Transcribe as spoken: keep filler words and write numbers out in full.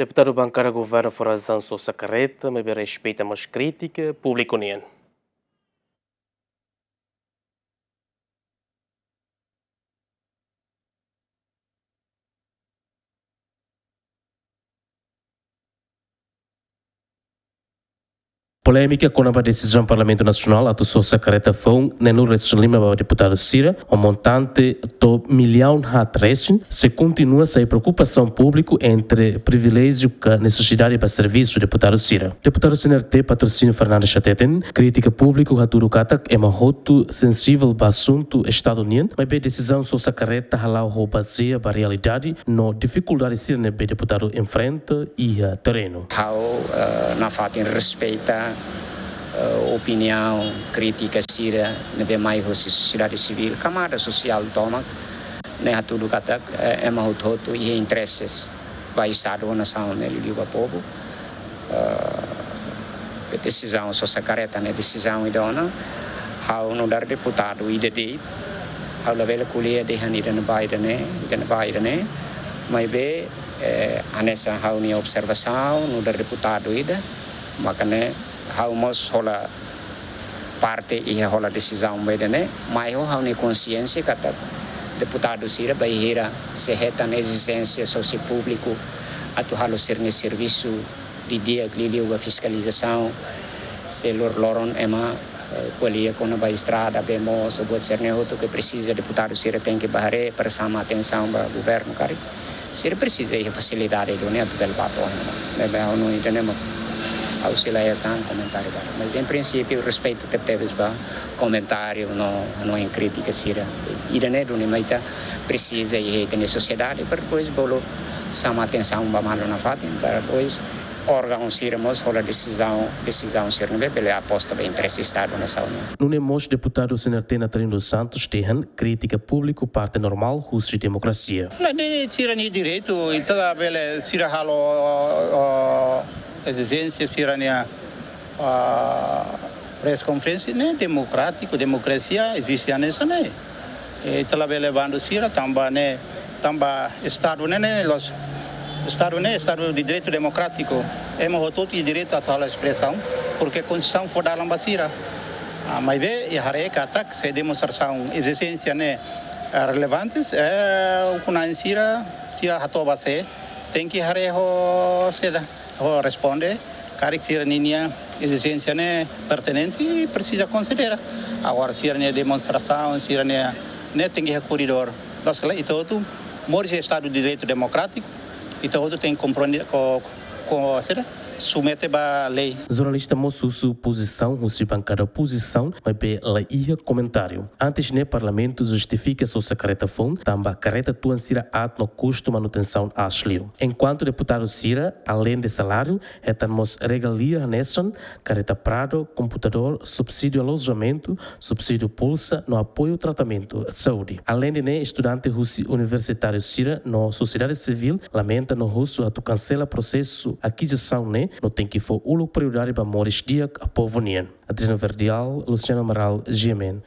Deputadu bankada governu fó razaun sosa kareta, maibé respeita mós krítika públiku nian. Polémika kona-ba desizaun Parlamentu Nasionál atu sosa kareta foun ne'e lori lima ba deputadu sira, ho montante to'o millaun haat resin, sei kontinua sai preokupasaun públiku entre priviléjiu ka nesesidade ba servisu deputadu sira. Deputadu C N R T Patrocínio Fernandes hateten, krítika públiku hatudu katak ema hotu sensivel ba asuntu Estadu nian, maibé desizaun sosa kareta hala'o ho bazeia ba realidade no difikuldade sira ne'ebé deputadu enfrenta iha terrenu. Ha'u, eh, nafatin respeita, eh, opiniaun, krítika sira ne'ebé mai husi sosiedade sivíl, kamada sosiál tomak, ne'e hatudu katak, eh, ema hotu-hotu iha intereses ba Estadu ho nasaun ne'e liuliu ba povu. Eh, desizaun sosa kareta ne'e desizaun ida ona. Ha'u nu'udar deputadu ida de'it, ha'u labele ko'alia dehan ida-ne'e ba ida-ne'e, ida-ne'e ba ida-ne'e. Maibé, eh, hanesan ha'u-nia observasaun nu'udar deputadu ida, maka ne'e ha'u mós hola parte iha hola desizaun ba ida-ne'e, mai ho ha'u-nia konxiénsia katak deputadu sira bainhira sei hetan ezijénsia sosa públiku atu halo sira-nia servisu didi'ak liuliu ba fiskalizasaun, se loroloron ema, eh, ko'alia kona-ba estrada, bee moos, buat sira-ne'e hotu ke presiza deputadu sira tenke bá haree para xama atensaun ba governu karik. Sira presiza iha fasilidade duni atu bele bá to'o ona. Ne'ebé ha'u hanoin ida-ne'e mak ha'u sei la hetan komentáriu ba. Mas em princípio respeita tebetebes ba komentáriu no, no krítika sira. Ida-ne'e duni mak ita presiza iha ita-nia sosiedade para depois bolu xama atensaun ba malu nafatin, para depois órgaun sira mós hola desizaun, desizaun sira ne'ebé bele aposta ba interese Estadu nasaun nian. Nune'e mós deputadu C N R T Natalino dos Santos dehan krítika públiku parte normál husi demokrasia. Ne'e, ne'e sira-nia direitu, ita labele sira halo, ah, ezijénsia sira-nia, ah, press conference ne'e demokrátiku, demokrasia eziste hanesan ne'e. Eh, ita labele bandu sira tanba ne'e, tanba Estadu ne'e, ne'e loos, Estadu ne'e Estadu de direitu demokrátiku. Ema hotu-hotu iha direitu atu halo espresaun, porke Konstituisaun fó dalan ba sira. Ah, maibé, ita haree katak se demonstrasaun ezijénsia ne'e, ah, relevantes, eh, ukun-na'in sira, sira hato'o ba sé, tenke haree ho seda, ho responde, karik sira ninia ezijénsia ne'e pertinente, presiza konsidera. Agora sira-nia demonstrasaun, sira-nia, ne'e tenke iha koridór. Loos ka lae, ita hotu moris iha Estadu de Direitu Demokrátiku, ita hotu tenke komprende, ko, ko, seda, submete ba lei. Jornalista mós husu pozisaun husi bankada opozisaun, maibé la iha komentáriu. Antes ne'e Parlamentu justifika sosa kareta foun, tanba kareta tuan sira aat no kustu manutensaun aas liu. Enkuantu deputadu sira, aleinde saláriu, hetan mós regalia hanesan kareta Prado, komputadór, subsídiu alojamentu, subsídiu bolsa no apoiu tratamentu saúde. Aleinde ne'e, estudante husi universitáriu sira no sosiedade sivíl lamenta no husu atu kansela prosesu akizisaun ne'e no tenke fó uluk prioridade ba moris di'ak povu nian. Adriano Verdial, Luciano Amaral, G M N.